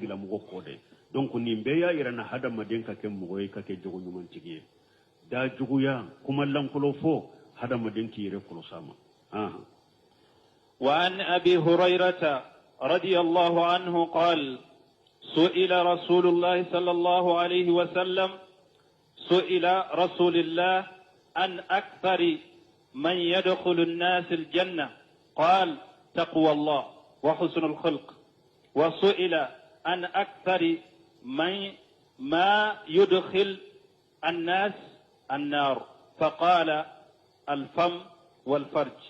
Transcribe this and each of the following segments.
tigilamɔgɔ kɔ dɛ. Donc nin bɛɛ y'a yira na hadamaden ka kɛ mɔgɔ ye, ka kɛ jogo ɲumantigi ye. Da juguya, kuma lankolon fɔ, hadamaden k'i yɛrɛ kɔlɔsi a ma. وعن أبي هريرة رضي الله عنه قال سئل رسول الله صلى الله عليه وسلم سئل رسول الله عن أكثر من يدخل الناس الجنة قال تقوى الله وحسن الخلق وسئل عن أكثر من ما يدخل الناس النار فقال الفم والفرج.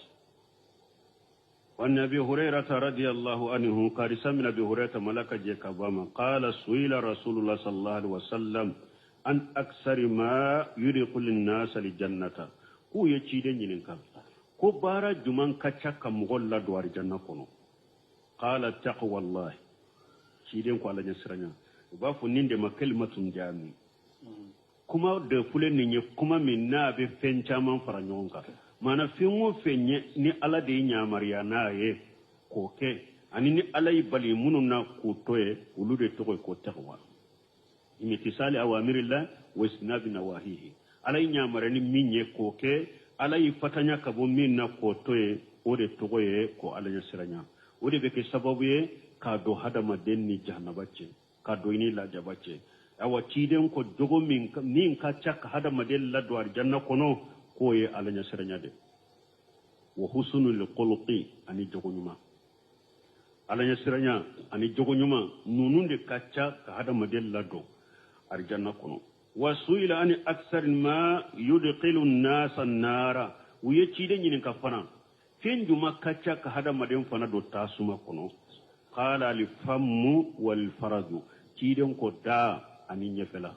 وعن أبي هريرة رضي الله عنه قال سمع أبي هريرة ملك جيكاباما قال سئل رسول الله صلى الله عليه وسلم عن أكثر ما يدخل الناس الجنة. K'u ye ciden ɲininka ko baara juman ka ca ka mɔgɔ ladon arijanna kɔnɔ. Qala taqwallahi, ciden ko ala ɲɛsiranya. U b'a fɔ nin de ma kalimatun jami, kuma de filɛ nin ye, kuma min n'a bɛ fɛn caman fara ɲɔgɔn kan. Maana fɛn o fɛn ye ni ala de ye yamaruya n'a ye k'o kɛ, ani ni ala y'i bali minnu na k'o to ye, olu de tɔgɔ ye ko taqwa. Imtisali awamirillah wa istinabi nawahihi, ala ye yamaruya ni min ye k'o kɛ, ala y'i fatanya ka bɔ min na k'o to ye, o de tɔgɔ ye ko ala ɲɛsiranya. O de bɛ kɛ sababu ye k'a don hadamaden ni jahanaba cɛ, k'a don i ni lajaba cɛ. Awa ciden ko jogo min ka ca ka hadamaden ladon arijanna kɔnɔ, k'o ye ala ɲɛsiranya de. Wa husnul khuluqi, ani jogo ɲuman. Ala ɲɛsiranya ani jogo ɲuman ninnu de ka ca ka hadamaden ladon arijanna kɔnɔ. Wa suila ani aksar ma yudkhilu nasa nara, u ye ciden ɲininka fana fɛn juma ka ca ka hadamaden fana don tasuma kɔnɔ. Qala al fammu wal faraju, ciden ko da ani ɲɛfɛla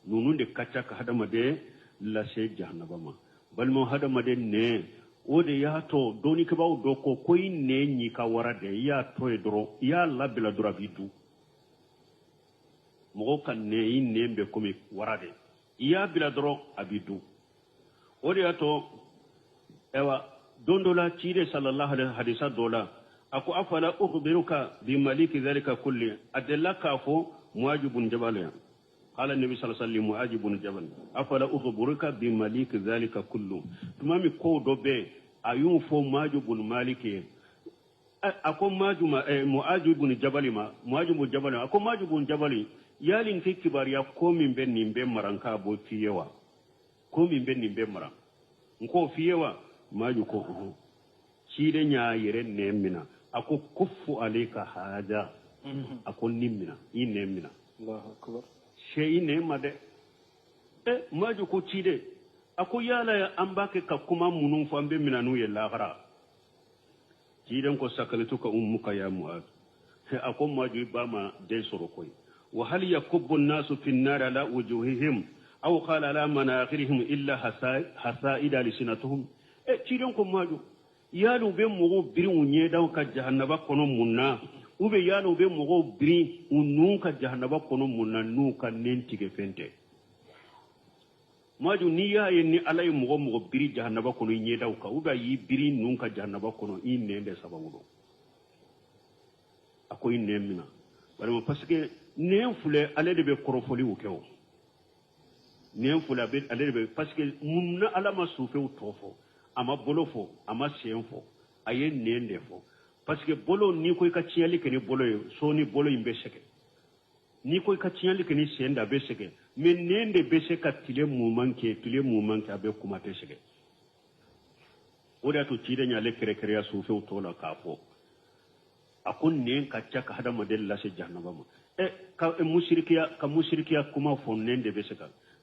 ninnu de ka ca ka hadamaden lase jahanaba ma. Balimaw, hadamaden nɛn, o de y'a to dɔnnikɛbaaw dɔ ko i nɛn y'i ka wara de, i y'a to yen dɔrɔn, i y'a labila dɔrɔn, a b'i dun. Mɔgɔw ka nɛn, i nɛn bɛ komi wara de, i y'a bila dɔrɔn, a b'i dun. O de y'a to ayiwa don dɔ la ciden sallallahu alaihi hadisa dɔ la, a ko afala ukhbiruka bi maliki dhalika kulli, a delila k'a fɔ Muaji bun Jabal yan. Qala nabi sallallahu alaihi wasallam Muaji bun Jabal afala ukhbiruka bi maliki dhalika kullu. Tuma min ko dɔ bɛ a y'o fɔ Muaji bun Malik ye, a ko Muaji ma, Muaji bun Jabal ma, Muaji bun Jabal, a ko Muaji bun Jabal, yali n tɛ kibaruya ko min bɛ nin bɛ mara n k'a bɔ f'i ye wa? Ko min bɛ nin bɛ mara n k'o f'i ye wa? Muaji ko ɔhɔn. Ciden y'a yɛrɛ nɛn minɛ, a ko kufu alayka haja, a ko ni minɛ, i nɛn minɛ. Sɛ i nɛn ma dɛ. Muaji ko ciden, a ko yala an b'a kɛ ka kuma minnu fɔ an bɛ minɛ n'u ye lahara. Ciden ko sakalituka ummuka ya Muaz, a ko Muaji i ba ma den sɔrɔ koyi. Wa hal yakubbu nnasu fi nnari ala wujuhihim aw qala ala manakhirihim illa hasaida alsinatuhum. Ciden ko Muaji, yali u bɛ mɔgɔw biri u ɲɛdaw ka jahanaba kɔnɔ mun na, ou bien yali u bɛ mɔgɔw biri u nun ka jahanaba kɔnɔ mun na n'u ka nɛn tigɛ fɛn tɛ? Muaji, n'i y'a ye ni ala ye mɔgɔ mɔgɔ biri jahanaba kɔnɔ i ɲɛdaw kan, ou bien a y'i biri nun ka jahanaba kɔnɔ, i nɛn de sababu don. A ko i nɛn minɛ walima parce que nɛn filɛ, ale de bɛ kɔrɔfɔliw kɛ o. Nɛn filɛ, ale de bɛ, parce que mun na ala ma sufɛw tɔ fɔ, a ma bolo fɔ, a ma sen fɔ, a ye nɛn de fɔ. Parce que bolo, n'i ko i ka tiɲɛli kɛ ni bolo ye, sɔɔni bolo in bɛ sɛgɛn. N'i ko i ka tiɲɛli kɛ ni sen de, a bɛ sɛgɛn. Mais nɛn de bɛ se ka tile muman kɛ, tile muman kɛ, a bɛ kuma tɛ sɛgɛn. O de y'a to ciden y'ale kɛrɛkɛrɛya sufɛw tɔ la k'a fɔ a ko nɛn ka ca ka hadamaden lase jahanaba ma. Ka musirikiya, ka musirikiya kuma fɔ, nɛn de bɛ se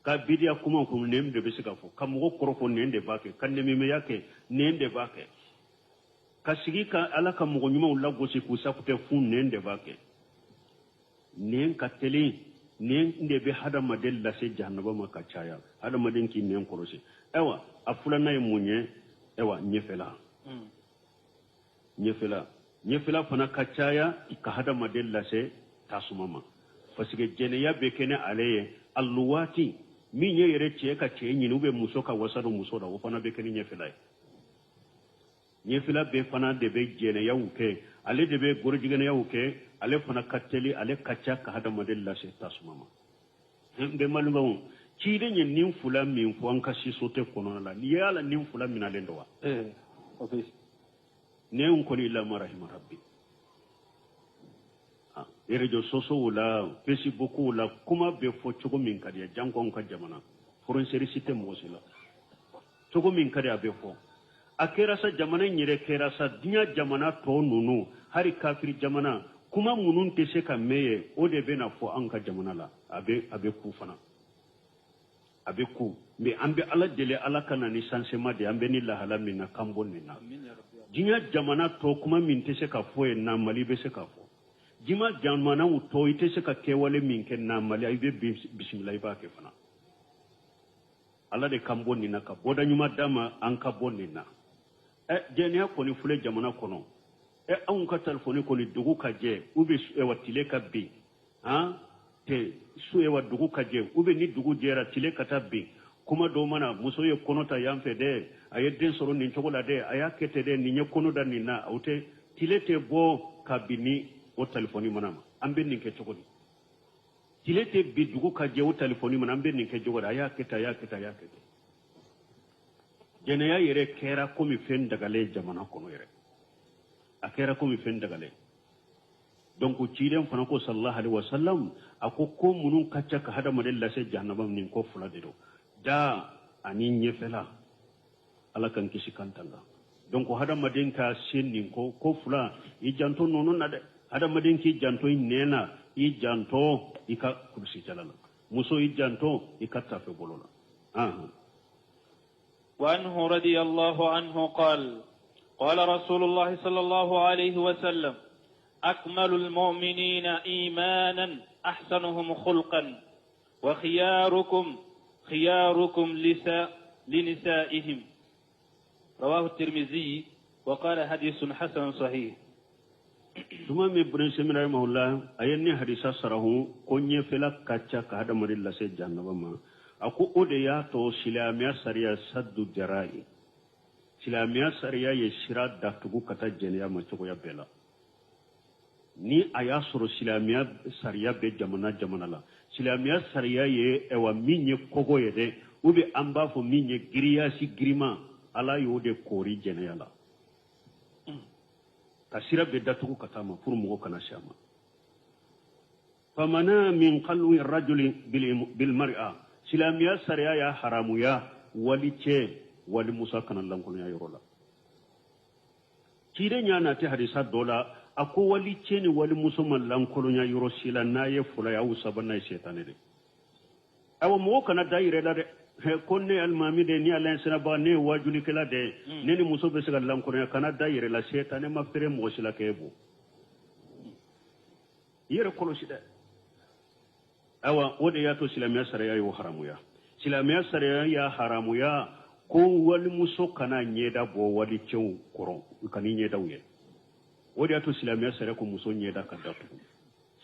ka bidiya kuma fɔ, nɛn de bɛ se ka fɔ, ka mɔgɔ kɔrɔfɔ, nɛn de b'a kɛ, ka nɛmɛmɛya kɛ, nɛn de b'a kɛ, ka sigi ka ala ka mɔgɔ ɲumanw lagosi k'u sakutɛ fun, nɛn de b'a kɛ. Nɛn ka teli, nɛn de bɛ hadamaden lase jahanaba ma ka caya. Hadamaden k'i nɛn kɔlɔsi. Ayiwa a filanan ye mun ye? Ayiwa ɲɛfɛla, ɲɛfɛla, ɲɛfɛla fana ka caya ka hadamaden lase tasuma ma. Parce que jɛnɛya bɛ kɛ ni ale ye aluwaati min ye yɛrɛ cɛ ka cɛ ɲini, ou bien muso ka wasa don muso la, o fana bɛ kɛ ni ɲɛfɛla ye. Ɲɛfɛla bɛɛ fana de bɛ jɛnɛyaw kɛ, ale de bɛ gorojigɛnɛyaw kɛ, ale fana ka teli, ale ka ca ka hadamaden lase tasuma ma. N bɛ malibaw ciden ye nin fila min fɔ an ka société kɔnɔna la, n'i y'a la nin fila minalen don wa? Ne n kɔni illa ma rahima rabbi. Réseaux sociaux la, Facebook la, kuma bɛ fɔ cogo min ka di ye, janko anw ka jamana frontière si tɛ mɔgɔ si la, cogo min ka di a bɛ fɔ. A kɛra sa jamana in yɛrɛ kɛra sa diɲɛ jamana tɔ ninnu, hali kafiri jamana, kuma minnu tɛ se ka mɛn ye, o de bɛna fɔ an ka jamana la. A bɛ ku fana, a bɛ ku. Mais an bɛ Ala deli, Ala ka na ni changement de ye. An bɛ ni lahala min na, k'an bɔ nin na. Diɲɛ jamana tɔ, kuma min tɛ se ka fɔ yen na, Mali bɛ se ka fɔ. Diɲɛ jamanaw tɔ, i tɛ se ka kɛwale min kɛ na Mali, i bɛ bisimila, i b'a kɛ fana. Ala de k'an bɔ nin na, ka bɔda ɲuman d'an ma, an ka bɔ nin na. Jɛnɛya kɔni filɛ jamana kɔnɔ. Anw ka telefɔni kɔni, dugu ka jɛ ou bien wa tile ka bin, han tɛ su wa dugu ka jɛ ou bien ni dugu jɛra tile ka taa bin, kuma dɔw mana, muso ye kɔnɔ ta yan fɛ dɛ, a ye den sɔrɔ nin cogo la dɛ, a y'a kɛ ten dɛ, nin ye kɔnɔ da nin na, o tɛ tile tɛ bɔ ka bin ni o telefɔni mana ma. An bɛ nin kɛ cogo di? Tile tɛ bi dugu ka jɛ o telefɔni mana, an bɛ nin kɛ cogo di? A y'a kɛ ten, a y'a kɛ ten, a y'a kɛ ten. Jɛnɛya yɛrɛ kɛra komi fɛn dagalen jamana kɔnɔ yɛrɛ, a kɛra komi fɛn dagalen. Donc ciden fana ko sallallahu alaihi wasallam, a ko ko minnu ka ca ka hadamaden lase jahanama, nin ko fila de don, da ani ɲɛfɛla. Ala k'an kisi k'an tanga. Donc hadamaden ka se nin ko ko fila, i janto ninnu na dɛ. Hadamaden k'i janto i nɛn na, i janto i ka kulusijala la, muso i janto i ka tafe bolo la. وعنه رضي الله عنه قال قال رسول الله صلى الله عليه وسلم أكمل المؤمنين إيمانا أحسنهم خلقا وخياركم خياركم لنسائهم. رواه الترمذي وقال حديث حسن صحيح. Tuma min Ibn Semi rahimahullah a ye ni hadisa sarahu ko ɲɛfɛla ka ca ka hadamaden lase jahanama ma, a ko o de y'a to silamɛya sariya saddu jara'i, silamɛya sariya ye sira datugu ka taa jɛnɛya ma cogoya bɛɛ la. Ni a y'a sɔrɔ silamɛya sariya bɛ jamana jamana la, silamɛya sariya ye ɛwa min ye kogo ye dɛ, ou bien an b'a fɔ min ye giriyasi girima, Ala y'o de koori jɛnɛya la ka sira bɛɛ datugu ka taa ma pour mɔgɔ kana se a ma. Famana min qalwi rajuli bil mar'a, silamɛya sariya y'a haramuya wali cɛ wali musa kana lankolonya yɔrɔ la. Ciden y'a nati hadisa dɔ la, a ko wali cɛ ni wali muso ma lankolonya yɔrɔ si la, n'a ye fila ye aw sabanan ye sɛtanɛ de. Awa mɔgɔ kana da yɛrɛ la dɛ, ko ne alimami de, ni ala sinabaga, ne ye wajulikɛla de, ne ni muso bɛ se ka lankolonya, kana da yɛrɛ la, sɛtanɛ ma feere mɔgɔ si la k'e bɔ. I yɛrɛ kɔlɔsi dɛ. Awa o de y'a to silamɛya sariya y'o haramuya. Silamɛya sariya y'a haramuya ko walimuso kana ɲɛda bɔ walicɛw kɔrɔ, kan'i ɲɛdaw ye. O de y'a to silamɛya sariya ko muso ɲɛda ka datugu,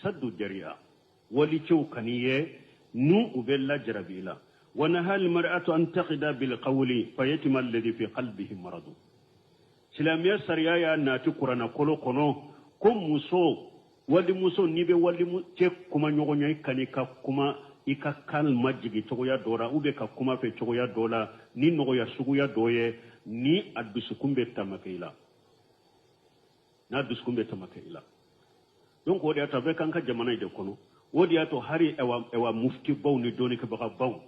saddu jariya, walicɛw kan'i ye n'u u bɛ lajarabi i la. Wa naha almar'atu an taqida bil qawli fayatima alladhi fi qalbihi maradu. Silamɛya sariya y'a nati kuranna kolo kɔnɔ ko muso walimuso n'i bɛ walicɛ kuma ɲɔgɔnya, i kan'i ka kuma i ka kan majigin cogoya dɔ la, ou bien ka kuma fɛ cogoya dɔ la ni nɔgɔya suguya dɔ ye, ni a dusukun bɛ tamakɛ i la, n'a dusukun bɛ tamakɛ i la. Donc o de y'a to a bɛ k'an ka jamana in de kɔnɔ. O de y'a to hali ɛwa muftibaw ni dɔnnikɛbagabaw,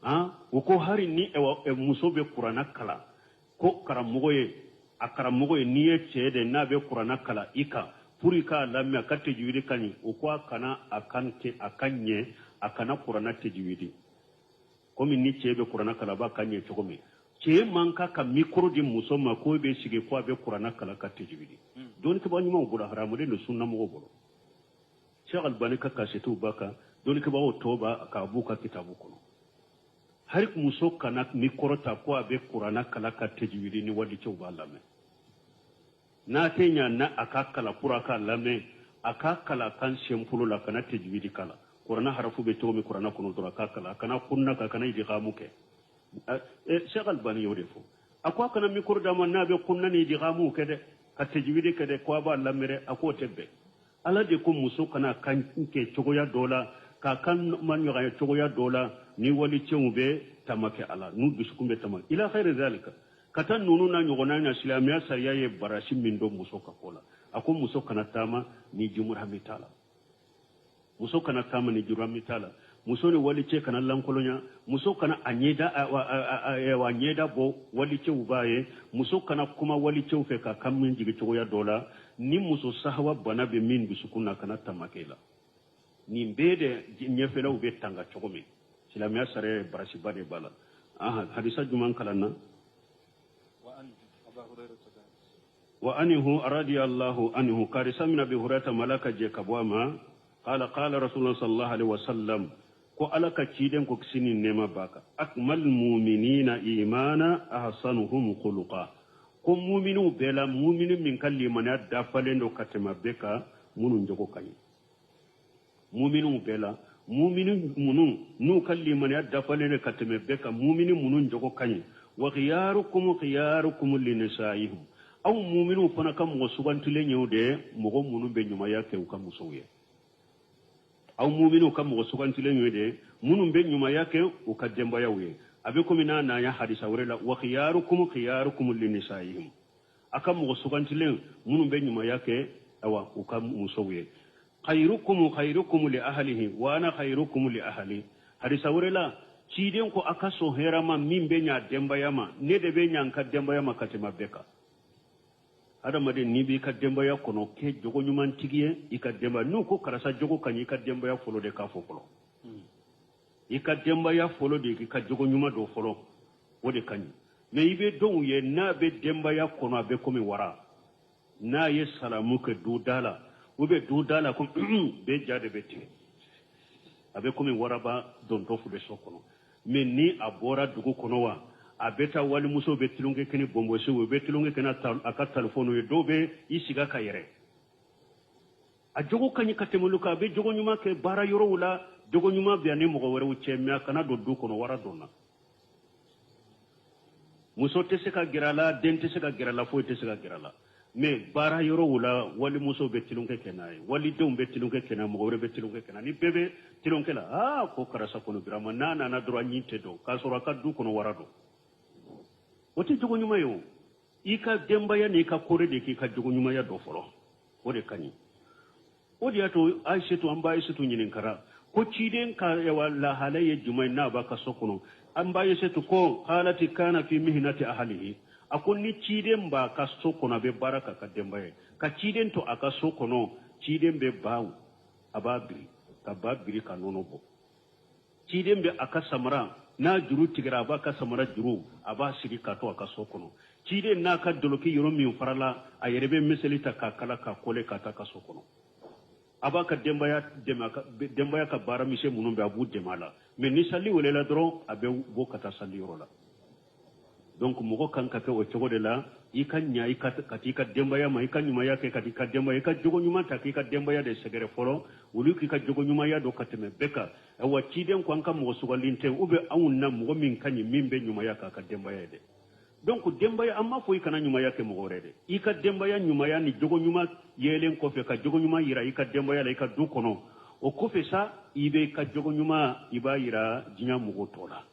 han, u ko hali ni ɛwa muso bɛ kuranna kalan, ko karamɔgɔ ye a karamɔgɔ ye, n'i ye cɛ de n'a bɛ kuranna kalan i kan pour i k'a lamɛn a ka tɛjiwidi ka ɲi, o ko a kana a kan tɛ a ka ɲɛ, a kana kuranna tɛjiwidi komi ni cɛ bɛ kuranna kalan a b'a ka ɲɛ cogo min. Cɛ man kan ka mikoro di muso ma ko e bɛ sigi ko a bɛ kuranna kalan ka tɛjiwidi. Dɔnnikɛbaga ɲumanw bolo, haramulen don sunnamɔgɔw bolo. Cheikh Albani ka kasetiw b'a kan, dɔnnikɛbagaw tɔw b'a kan, a b'u ka kitabu kɔnɔ. Hali muso kana mikoro ta ko a bɛ kuranna kalan ka tɛjiwidi ni walicɛw b'a lamɛn. N'a tɛ ɲa na a ka kalan pour a k'a lamɛn, a ka kalan kan senfolo la, kana tɛjiwidi kalan. Kuranna harafu bɛ cogo min kuranna kɔnɔ dɔrɔn a ka kalan, a kana kunna ka kana idigamu kɛ. Cheikh Albani y'o de fɔ. A ko a kana mikoro d'a ma n'a bɛ kunna ni idigamu kɛ dɛ, ka tajwidi kɛ dɛ, ko a b'a lamɛn dɛ. A k'o tɛ bɛn. Ala de ko muso kana kan kɛ cogoya dɔ la, k'a kan maɲɔgɔnya cogoya dɔ la, ni walicɛw bɛ tama kɛ a la, n'u dusukun bɛ tama ila xayiri zalika, ka taa ninnu na ɲɔgɔnna na. Silamɛya sariya ye barasi min don muso ka ko la, a ko muso kana taama ni jumurami t'a la, muso kana taama ni jurami t'a la, muso ni walicɛ kana lankolonya, muso kana a ɲɛda a ɲɛda bɔ walicɛw b'a ye, muso kana kuma walicɛw fɛ ka kan min jigin cogoya dɔ la, ni muso sahawa bana bɛ min dusukun na, kana tama kɛ la. Nin bɛɛ de ɲɛfɛlaw bɛ tanga cogo min, silamɛya sariya ye barasiba de b'a la. Hadisa jumɛn kalan na? Wa anhu radiyallahu anhu, karisa min Abi Hurairata malaka je ka bɔ a ma, qala qala Rasulullah sallallahu alaihi wasallam, ko Ala ka ciden ko kisi ni nɛɛma b'a kan, akmal muminina imana ahsanuhum khuluqa, ko muminiw bɛɛ la mumini min ka limaniya dafalen don ka tɛmɛ bɛɛ kan, minnu jogo ka ɲi. Muminiw bɛɛ la mumini minnu n'u ka limaniya dafalen don ka tɛmɛ bɛɛ kan, mumini minnu jogo ka ɲi. Wa khiyarukum khiyarukum linisa'ihim, aw muminiw fana ka mɔgɔ sugantilen ye o de, mɔgɔ minnu bɛ ɲumanya kɛ u ka musow ye. Aw muminiw ka mɔgɔ sugantilen ye de, minnu bɛ ɲumanya kɛ u ka denbayaw ye. A bɛ komi n'a nana hadisa wɛrɛ la, wa khiyarukum khiyarukum linisa'ihim, a ka mɔgɔ sugantilen minnu bɛ ɲumanya kɛ awa u ka musow ye. Khayrukum khayrukum li ahlihi wa ana khayrukum li ahli. Hadisa wɛrɛ la, ciden ko a ka sɔn hɛrɛ ma min bɛ ɲa denbaya ma, ne de bɛ ɲa n ka denbaya ma ka tɛmɛ bɛɛ kan. Adamaden, n'i b'i ka denbaya kɔnɔ, kɛ jogo ɲumantigi ye i ka denbaya. N'u ko karisa jogo ka ɲi, i ka denbaya fɔlɔ de k'a fɔ fɔlɔ. I ka denbaya fɔlɔ de k'i ka jogo ɲuman dɔ fɔlɔ, o de ka ɲi. Mɛ i bɛ dɔw ye, n'a bɛ denbaya kɔnɔ, a bɛ komi wara. N'a ye salamu kɛ du da la, u bɛ du da la ko bɛɛ ja de bɛ tigɛ, a bɛ komi waraba dontɔ fu bɛ so kɔnɔ. Mɛ ni a bɔra dugu kɔnɔ wa, a bɛ taa walimuso bɛ tulonkɛ kɛ ni bɔnbɔsiw, u bɛ tulonkɛ kɛ n'a ka telefɔniw ye, dɔw bɛ i sigi ka yɛrɛ. A jogo ka ɲi ka tɛmɛ olu kan, a bɛ jogo ɲuman kɛ baara yɔrɔw la, jogo ɲuman bɛ yan ni mɔgɔ wɛrɛw cɛ, mɛ a kana don du kɔnɔ, wara donna. Muso tɛ se ka gɛrɛ a la, den tɛ se ka gɛrɛ a la, foyi tɛ se ka gɛrɛ a la. Mɛ baara yɔrɔw la, walimuso bɛ tulonkɛ kɛ n'a ye, walidenw bɛ tulonkɛ kɛ n'a ye, mɔgɔ wɛrɛ bɛ tulonkɛ kɛ n'a ye, ni bɛɛ bɛ tulonkɛ la, aa ko karisa kɔnɔ birama, n'a nana dɔrɔn a ɲin tɛ dɔn, k'a sɔrɔ a ka du kɔnɔ wara don. O tɛ jogo ɲuman ye o. I ka denbaya n'i ka kore de k'i ka jogo ɲumanya dɔ fɔlɔ, o de ka ɲi. O de y'a to Ayisetu, an ba Ayisetu ɲininkara ko ciden ka lahala ye jumɛn ye n'a b'a ka so kɔnɔ. An ba Ayisetu ko halati kana fi mihinati ahalihi, a ko ni ciden b'a ka so kɔnɔ, a bɛ baara k'a ka denbaya ye. Ka ciden to a ka so kɔnɔ, ciden bɛ baw a b'a biri, ka ba biri ka nɔnɔ bɔ. Ciden bɛ a ka samara n'a juru tigɛra, a b'a ka samara juru a b'a siri k'a to a ka so kɔnɔ. Ciden n'a ka doloki yɔrɔ min farala, a yɛrɛ bɛ miseli ta k'a kala k'a kɔlɛ k'a ta ka so kɔnɔ. A b'a ka denbaya dɛmɛ, denbaya ka baara misɛn minnu bɛ, a b'u dɛmɛ a la. Mɛ ni sali welela dɔrɔn, a bɛ bɔ ka taa sali yɔrɔ la. Donc mɔgɔ kan ka kɛ o cogo de la. I ka ɲa i ka t'i ka denbaya ma, i ka ɲumanya kɛ ka t'i ka denbaya, i ka jogo ɲuman ta k'i ka denbaya de sɛgɛrɛ fɔlɔ, olu k'i ka jogo ɲumanya dɔn ka tɛmɛ bɛɛ kan. Ayiwa, ciden ko an ka mɔgɔ sugandin tɛ ou bien anw na mɔgɔ min ka ɲi, min bɛ ɲumanya k'a ka denbaya ye dɛ. Donc denbaya, an m'a fɔ i kana ɲumanya kɛ mɔgɔ wɛrɛ dɛ. I ka denbaya ɲumanya ni jogo ɲuman yeelen kɔfɛ, ka jogo ɲuman yira i ka denbaya la, i ka du kɔnɔ, o kɔfɛ sa, i bɛ i ka jogo ɲuman i b'a yira diɲɛ mɔgɔ tɔ la.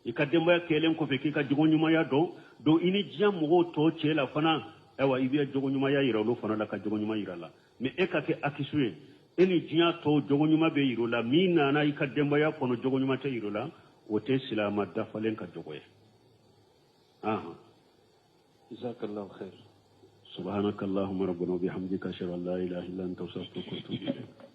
I ka denbaya kɛlen kɔfɛ k'i ka jogo ɲumanya dɔn, donc i ni diɲɛ mɔgɔw tɔ cɛ la fana, ayiwa, i bɛ jogo ɲumanya yira olu fana la, ka jogo ɲuman yira la. Mɛ e ka kɛ akisu ye, e ni diɲɛ tɔw jogo ɲuman bɛ yira o la, min nana i ka denbaya kɔnɔ jogo ɲuman tɛ yira o la, o tɛ silamɛ dafalen ka jogo ye. Jazakallahu khair. Subhanaka allahumma rabbana wa bihamdika, ashhadu an la ilaha illa anta, astaghfiruka wa atubu ilayk.